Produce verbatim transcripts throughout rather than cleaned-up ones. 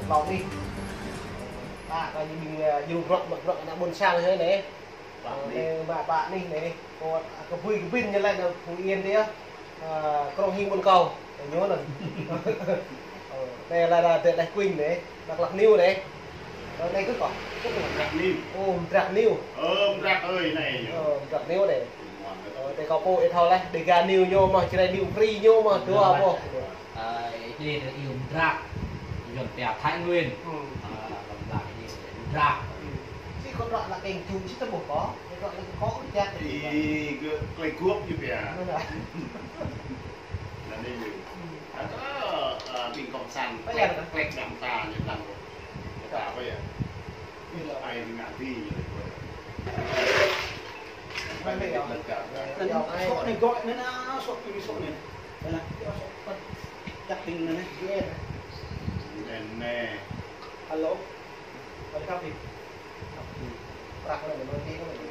Hlâo anih. Ă, kơ ñu ƀing, ơ, ñu rŏk, rŏk ană ƀôn sang hơi anai. Pă anih. Anai, mă pă anih anai. Kơ, kơ bui kơ ƀing ñu laĭ ană Phú Yên dih. Ơ, Krông Hing Ƀuôn Kâo. Ñu anŭn. Ơ, anai laĭ, laĭ, laĭ Đài Quỳnh anai. Đắk Lắk News anai. Ơ, anai kơ kâo. Mdrak News. Ơ, Mdrak News. Ơ, Mdrak ơi anai ñu. Ơ, Mdrak News anai. Ơ, anai kâo pô ih thâo laih, Dega News ñu mơ̆n, Jrai News Free ñu mơ̆n, dua boh. Ơ, anai anai iâu Mdrak, Yuan pia Thái Nguyên. Ơ, lăm lăm anai Mdrak. Či kâo ră lă keng jum či tơƀuh kâo, ră lă keng kâo či jăk. Ih, kơ klei guôp ñu pia. Anŭn anai ñu. Ơ, ơ, ƀing cộng sản, klek, klek đam ta ñu tăng. Ta apa ya? Ai ngă ti ñu. Anŭn, sŏk anai gŏ anai na, sŏk anai, sŏk anai. Anai, sŏk păt. Čăk ting anai. Anai, anai. Alo. Alo, Kak Pi. Prăk anai, anai, anai.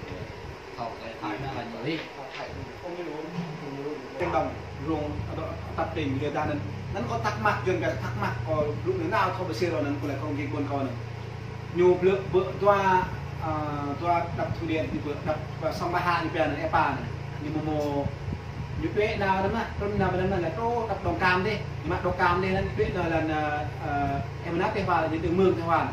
Thâo klei Thái anai laĭ ñu lĕ. Thâo Thái anai. Không, không, không, không. Tiếng Đồng, rông, ada, tăp ting, dia dah anŭn. Anŭn kâo thắc mắc, Yuan kâo thắc mắc, kâo blŭ anai nao thâo bơsir anŭn, kâo laĭ kâo gih ƀuôn kâo anŭn. Ñu blơ̆ ƀơ̆ dua, ơ, dua đập thủy điện, ñu ƀơ̆ đập, ơ, sông Ba Hạ ñu pia anŭn, ĕp anŭn. Ñu mơ̆ mơ̆, ñu đuaĭ nao anŭn mơ̆n, trŭn nao ƀơi anŭn mơ̆n lĕ, truh đập Đồng Cam dih. Ñu mă Đồng Cam dih, anŭn đuaĭ nao lăn, ơ, ơ, ĕp anŭn Tây Hoa, ñu đường mương Tây Hoa.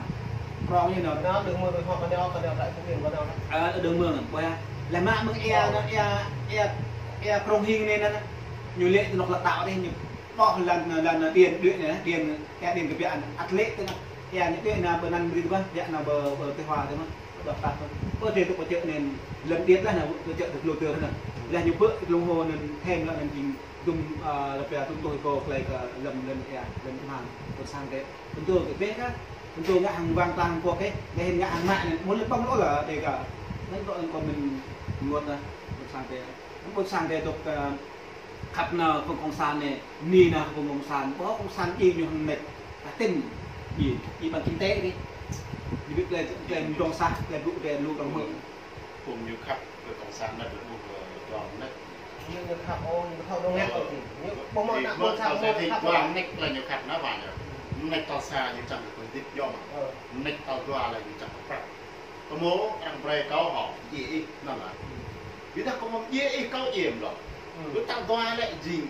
Krông ñu anŭn. Anŭn đường mương Tây Hoa, kơ anŭn, kơ anŭn, Đại Phú Yên, kơ anŭn. Ơ, đường mương, ƀơi. Lĕ mă mơ̆ng ia, anŭn ia, ia, ia Krông Hing anai anŭn. Ñu lĕ tơnŏk lăk đăo dih, ñu Ƀôh lăn, lăn điện đuaĭ anai, điện, ĕp điện kơ biă anŭn, ăt lĕ tơnah. Ĕp anŭn đuaĭ anai ƀơi anŭn rin ƀơ̆, biă anŭn ƀơi, ƀơi Tây Hoa tơnah. Ƀôh tah ƀơ̆. Ƀôh dêh tŭ pơčơ̆ anŭn, lăm điện lah anŭn, pơčơ̆ tŭ glô tơnah. Lah ñu ƀơ̆ glông hô anŭn, thêm lah anŭn jing dŭm, ơ, lăp ia dŭm tui kơ klei kơ lăm, lăm ia, lăm tơmang, ƀôn sang kơ. Pơtô kơ bĕ kơ, pơtô ngă hăng wang tang pŏk kơ, lĕ hĭn ngă hăng mă anŭn, mơ̆n lĕ ƀơ̆ng lŏ lah, dêh kơ. Anŭn tŏ anŭn kơ mĭn ngot lah, ƀôn sang kơ. Anŭn ƀôn sang kơ tŏk kơ, khăp nao phung cộng sản anai, ni nao phung cộng sản, ƀôh cộng sản djai ñu hăng mĕt, ta tin, djai, djai ƀăng kinh tế dih. Ñu ƀu klei, klei mdrŏng sah, klei blŭ, klei lu rŏng hmư̆. Phung ñu khăp kơ cộng sản anai ƀu ƀuh kơ dua mơnĕč. Ñu khăp, ơ, ñu khăp dua mơnĕč ơ, ơ, ñu ƀu mơ̆ ñu nă mơ̆ cộng sản tơl mơ̆ thĭt khăp dua ơ. Mơnĕč klei ñu khăp anŭn pă ñu. Mơnĕč tal sa ñu čang kơ kredit yom. Ơ. Mơnĕč tal dua lĕ ñu čang kơ prăk. Kâo mơ̆ arăng brơi kâo hŏ, djai ih, anŭn lah. Ƀiădah kâo mơ̆ djai ih kâo djai mơ̆n lŏ. Ƀu tal dua lĕ jing.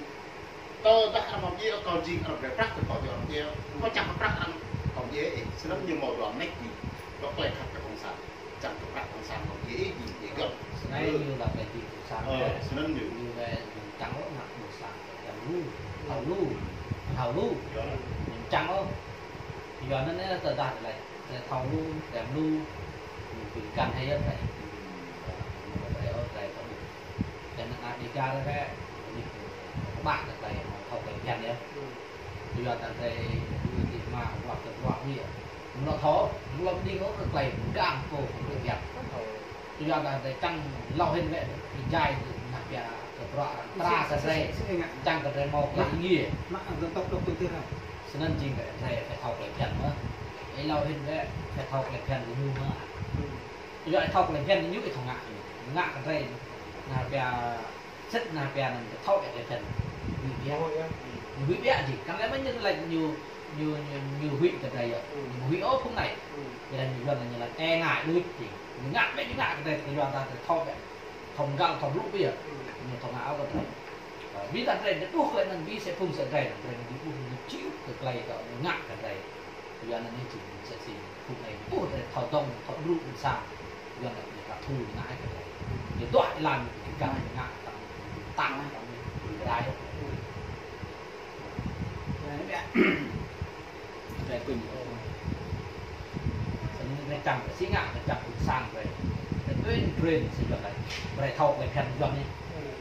Tơdah arăng mơ̆ djai kâo jing arăng brơi prăk kơ kâo djai arăng djai. Kâo čang kơ prăk arăng kâo djai ih. Snăn ñu mâo dua mơnĕč jing. Dŏ klei khăp kơ cộng sản. Čang kơ prăk cộng sản kâo djai ih jing djai gơ̆. Snăn ñu lăp kơ jing cộng sản. Ơ, snăn ñu. Ñu lĕ čang ôh ngă cộng sản. Čang lu. Thâo lu. Thâo lu. Čang ôh. Yua anŭn tơdah lĕ. Tơlơi thâo lu, tơlơi lu, ƀing găn hơi yơh tơlơi. Tơlơi ôh, tơlơi thâo lu. Tơlơi ană Dega tơlơi, ƀă tơlơi thâo tơlơi phiăn yơh. Yua tơlơi, tơlơi mă, wăt tơlơi wăt yơh. Mơ̆ thâo, mơ̆ ƀing ôh tơlơi găn kơ tơlơi phiăn. Yua tơlơi čang hlâo hĭn wĕ, djai, ngă pia, kơ bruă, tra kơ drơi. Čang kơ drơi mâo tơlơi ing yơh. Mă, mă, dân tộc độc tôn tơ hă? Snăn jing kơ drơi, phải thâo tơlơi phiăn mơ̆n. Ih hlâo hĭn wĕ, ih thâo klei phiăn kơ ñu mơ̆. Yua ih thâo klei phiăn kơ ñu, ih thâo ngă. Ngă kơ drơi, ngă pia, sĭt ngă pia anŭn, ih thâo klei phiăn. Huĭ biă. Huĭ biă jing, kăn lĕ mơ̆ ñu laĭ ñu, ñu, ñu, ñu huĭ kơ drơi yơh. Ñu huĭ ôh phung anai. Ƀiădah ñu Yuan ñu laĭ e ngại đuč jing. Ñu ngă bĕ ñu ngă kơ drơi, kơ Yuan ta drơi thâo bĕ. Thâo mgăl, thâo blŭ bĕ yơh. Ñu thâo ngă ôh kơ drơi. Ơ, ƀiădah drơi, ñu ƀuh klei anŭn ƀing sĕ phung sĕ drơi, drơi ñu ƀuh ñu čiu kơ klei kơ ngă kơ drơi. Yua anŭn ñu či sĕ si phung anai ƀuh drơi thâo dŏng, thâo blŭ ƀôn sang. Yua anŭn ñu kăt thu ngă kơ drơi. Ñu duah êlan kơ gah ngă tăng, tăng, tăng, drơi. Drơi ƀiă. Drơi kơ ñu. Snăn ñu čang, si ngă, čang kơ sang drơi. Drơi tui drơi si Yuan lĕ. Drơi thâo klei phiăn Yuan anai.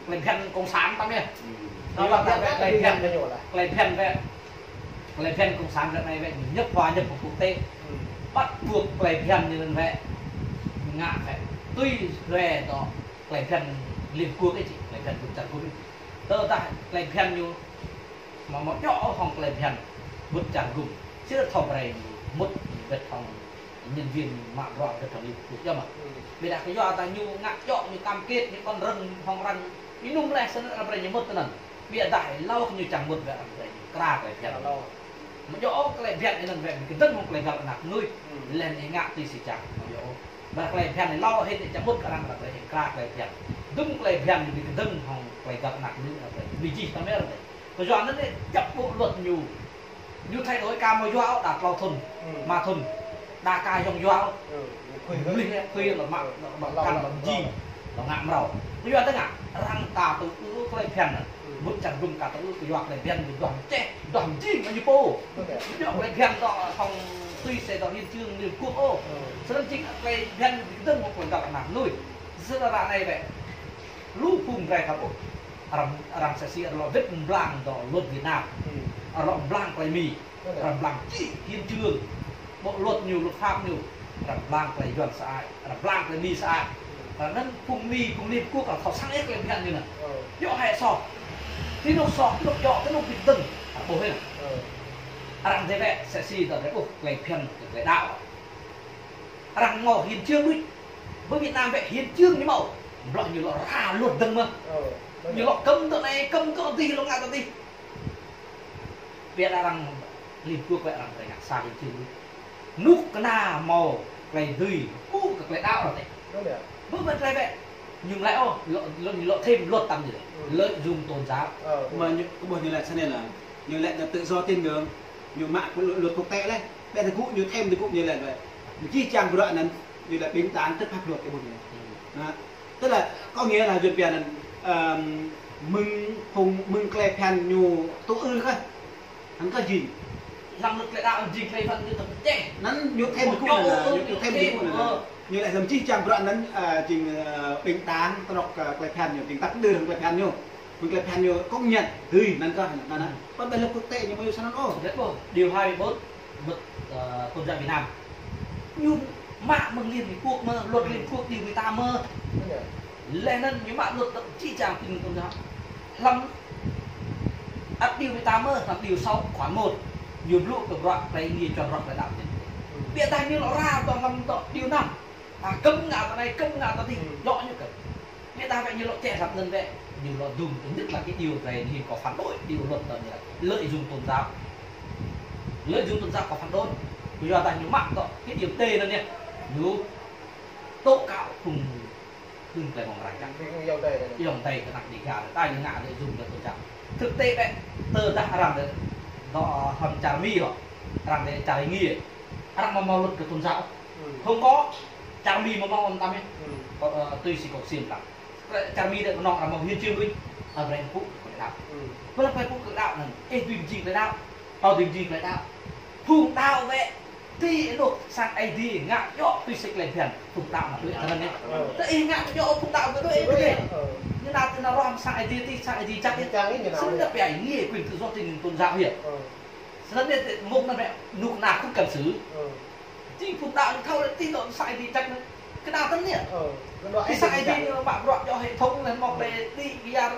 Klei phiăn cộng sản tăm yơh. Tui Yuan ta wĕ klei phiăn, klei phiăn wĕ. Klei phiăn cộng sản drơi anai wĕ ñu nhập hòa nhập quốc tế. Bắt buộc klei phiăn ñu anŭn wĕ. Ngă wĕ. Tui wĕ dŏ klei phiăn Liên Quốc ih či, klei phiăn ƀut čar gŭm ih či. Tơdah klei phiăn ñu Mă mơ̆ djŏ hŏng klei phiăn ƀut čar gŭm. Sĭt thâo brơi ñu mŭt wĕt hŏng nhân viên mă bruă wĕt hŏng Liên Quốc yơh mơ̆. Ƀiădah kơ yua ta ñu ngă djŏ ñu cam kết ñu kăn rơ̆ng hŏng arăng. Ñu nŭm leh snăn arăng brơi ñu mŭt tơ anŭn. Ƀiădah hlâo kơ ñu čang mŭt wĕt arăng brơi ñu kra klei phiăn. Yua ôh tơlơi phiăn anŭn wơ̆t ƀu kơdơ̆ng hăng tơlơi găl ană mơnuih. Hmm. Laih anŭn ngă tui si čang. Yua ôh. Ƀing tơlơi phiăn anai hlâo hĭ čang mŭt kơ arăng tơlơi hơ̆k kơ tơlơi phiăn. Dŭm tơlơi phiăn ƀu kơdơ̆ng hăng tơlơi găl ană mơnuih, tơlơi ƀu djơ̆ tơmĕr tơlơi. Kơ yua anŭn anai čăp ƀô̆ luật ñu. Ñu thay đổi ka mơ̆ yua ôh đa klâo thŭn, hmm, rơma thŭn. Đa ka yŏng yua ôh. Hmm. Mlih, khuih lŏ mă, lŏ, lŏ, lŏ, kăn lŏ, lŏ, jing, lŏ ngă mrâo. Kơ yua tơngan, arăng ka tŭ ư tơlơi phiăn anŭn. Hmm. Ƀu čang dŭm ka tŭ ư kơ yua tơlơi phiăn ñu duah čeh, duah jing mă ñu pô. Betul. Ñu tơlơi phiăn dŏ hăng tui sĕ dŏ hiến chương Liên Hợp Quốc ôh. Hmm. Snăn jing tơlơi phiăn kơdơ̆ng hăng tơlơi găl ană mơnuih. Snăn ră anai bĕ. Lu phung drei khăp ôh. Arăng, arăng sĕ si arăng lŏ wĭt mblang dŏ luật Việt Nam. Hmm. Arăng lŏ mblang tơlơi Mi. Arăng mblang čih hiến chương, bộ luật ñu, luật pháp ñu, arăng mblang tơlơi Yuăn sơăi, arăng mblang tơlơi Mi sơăi. Arăng anŭn phung Mi, phung Liên Hợp Quốc, arăng thâo săng ĕh tơlơi phiăn ñu anŭn. Yua hĕ soh. Ti anŭn soh, ti anŭn yua, ti anŭn ƀu kơdơ̆ng. Arăng ƀuh hĕ anŭn. Arăng dê wĕ, sĕ si dŏ dê, ôh, tơlơi phiăn, tơlơi đaŏ. Arăng ngă hiến chương đôč. Ƀơi Việt Nam wĕ hiến chương ñu mâo. Blŏ ñu lŏ ra luật dơ̆ng mơ̆n. Ñu lŏ cấm tơ anai, cấm tơ adih, lŏ ngă tơ adih. Biă arăng Liên Hợp Quốc wĕ arăng tơlơi ngă sa hiến chương đôč. Nuk kơna mâo tơlơi dưi, kŭ kơ tơlơi đaŏ ră tĕ. Ƀơi ƀơi tơlơi wĕ. Ñu lăi ôh, lŏ, lŏ, lŏ thêm luật tăng ñu. Lợi dụng tôn giáo. Mơ̆ ñu, kơ ƀuh ñu lăi sơnel lah. Ñu lăi là tự do tín ngưỡng. Ñu mă kơ luật, luật quốc tế leh. Ƀĕ tơgŭ ñu thêm tơgŭ ñu lăi wĕ. Ñu čih čang bruă anŭn, ñu lăi bình đẳng trước pháp luật kơ ƀuh ñu. Đó. Tức là có nghĩa là Yuăn pia anŭn, ờm, mơ̆ng phung, mơ̆ng tơlơi phiăn ñu tŭ ư kơ. Hăng kơ jing. Lăm luật tơlơi đaŏ jing tơlơi phiăn ñu tŭ čeh. Anŭn ñu thêm tơgŭ anŭn, ñu, ñu thêm tơgŭ anŭn. Ñu lăi dăm čih čang bruă anŭn, ơ, jing, ơ, bình đẳng, tơlơi, ơ, tơlơi phiăn ñu, jing tăp đơ hăng tơlơi phiăn ñu. Mơ̆ng tơlơi phiăn ñu công nhận, dưi anŭn kơ, anŭn, anŭn. Pơ ƀơi luật quốc tế ñu mơ̆ yua sơnăn ôh. Điều hai mươi bốn, luật, ơ, tôn giáo Việt Nam. Ñu mă mơ̆ng Liên Hợp Quốc mơ̆n, luật Liên Hợp Quốc điều mười tám mơ̆n. Leh anŭn ñu mă luật tơlơi čih čang tin tôn giáo. Lăm ăt điều mười tám mơ̆n, lăm điều sáu khoản một. Ñu blŭ kơ bruă tơlơi ñu čang bruă tơlơi đaŏ. Biă dah ñu lŏ ra dŏ lăm dŏ điều năm. À, cấm ngă tơ anai, cấm ngă tơ adih, dŏ ñu cấm. Biă dah wĕ ñu lŏ čeh lăm anŭn wĕ, ñu lŏ dŭm, thứ nhất là cái điều này thì có phản đối điều luật đó là lợi dụng tôn giáo. Lợi dụng tôn giáo có phản đối. Kơ yua dah ñu mă dŏ cái điều T anŭn yơh. Ñu tố cáo phung hưng tơlơi mơ̆ng arăng čang. Phung ayŏng adơi anŭn. Ayŏng adơi kơ ană Dega anŭn, ta ñu ngă lợi dụng tôn giáo. Thực tế wĕ, tơdah arăng đe, dŏ hăng čar Mi lŏ, arăng đe čar Êngiê. Arăng mâo mâo luật kơ tôn giáo. Không có, čar Mi mâo mâo ôh tăm yơh. Kơ, ơ, tui si kâo ksiêm tăm. Čar Mi đe kơnơ̆ng arăng mâo hiến chương đôč. Ơ, brei pŭ kơ tơlơi đaŏ. Ơ, brei pŭ kơ tơlơi đaŏ anŭn. Ih dưi jing tơlơi đaŏ. Kâo dưi jing tơlơi đaŏ. Phung đaŏ wĕ. Ti anŭn sang Aê Diê ngă yua tui si tơlơi phiăn. Phung đaŏ mă đuaĭ tơ anŭn yơh. Tơ ih ngă yua phung đaŏ mă đuaĭ tơ anŭn. Ñu nao tơ anŭn ruah sang Aê Diê ti, sang Aê Diê čăk yơh. Snăn đe pia Êngiê quyền tự do tín ngưỡng tôn giáo yơh. Snăn anai tơ mông anŭn mơ̆ nuk nă kŭ cư xử. Ti phung đaŏ ñu thâo lĕ ti dŏ sang Aê Diê čăk anŭn. Kơnăl tơ anŭn yơh. Ti sang Aê Diê ñu mă bruă yua hệ thống anŭn mơ̆ lĕ ti biar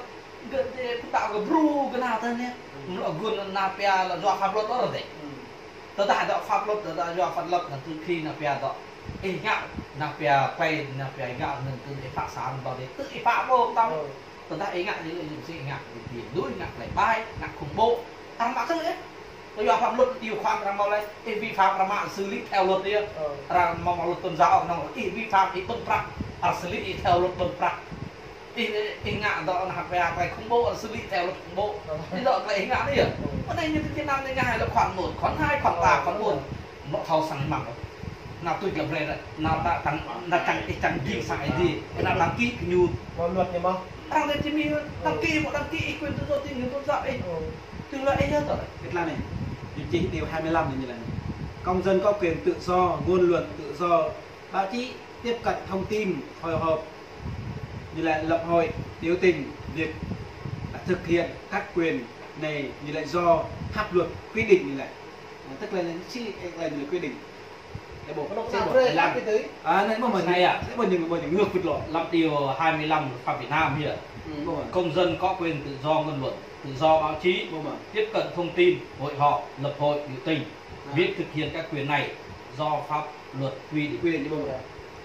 gơ̆ ti phung đaŏ gơ̆ bru kơnăl tơ anŭn yơh. Mơ̆ lŏ gŭn anŭn pia lŏ yua pháp luật ôh tơ. Tơdah dŏ pháp luật, tơdah yua pháp luật anŭn tơ khi anŭn pia dŏ. Ih ngă anŭn pia tơlơi anŭn pia ngă anŭn tơ ih phă sang anŭn dŏ dih. Tơ ih phă ƀô̆ tăm. Tơdah ih ngă, ih, ih, ih ngă, ih, ih, ih ngă tơlơi ƀai, ngă khủng bố. Arăng mă kơ ih. Kơ yua pháp luật điều khoản arăng mâo lĕ, ih vi phạm arăng mă xử lý theo luật yơh. Arăng mâo mâo luật tôn giáo anŭn, ih vi phạm, ih ƀơ̆ng prăk. Arăng xử lý ih theo luật ƀơ̆ng prăk. Ih, ih, ih ngă dŏ anŭn pia tơlơi khủng bố, arăng xử lý theo luật khủng bố. Ih dŏ tơlơi ih ngă anai yơh. Mơ̆ng anai ñu ti Việt Nam anai ngă lĕ khoản một, khoản hai, khoản ba, khoản bốn. Mơ̆ thâo sang măng. Nao tui glăi brei, nao ta tăng, nao tăng, ih tăng jing sang Aê Diê, nao đăng ký kơ ñu. Mâo luật ñu mơ̆? Arăng đe ti Mi đăng ký, mâo đăng ký ih quyền tự do tín ngưỡng tôn giáo ih. Tui lĕ ih yơh tơ. Kơ tơlơi anai, ñu čih điều hai mươi lăm anai ñu lăi. Công dân có quyền tự do ngôn luận, tự do báo chí, tiếp cận thông tin, hội họp, ñu lăi lập hội, biểu tình, việc thực hiện các quyền này ñu lăi do pháp luật quy định ñu lăi. Tức là si, là ñu lăi quy định. Để bộ, sẽ bộ, để làm. À, anai mơ̆ mơ̆, anai à? Sẽ bộ ñu, bộ ñu ngược luật lŏ. Lăm điều hai mươi lăm luật pháp Việt Nam yơh. Bộ. Công dân có quyền tự do ngôn luận, tự do báo chí, bộ. Tiếp cận thông tin, hội họp, lập hội, biểu tình. À. Việc thực hiện các quyền này do pháp luật quy định. Quy định chứ bộ.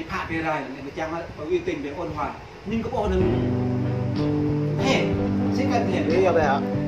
Ih phă ƀing rai, anai ƀing čang, ƀing ơi tỉnh, ƀing ôn hòa. Nin kơ ƀôh anŭn. Hê, sĭt kăn hê. Ih, yua ƀĕ hă?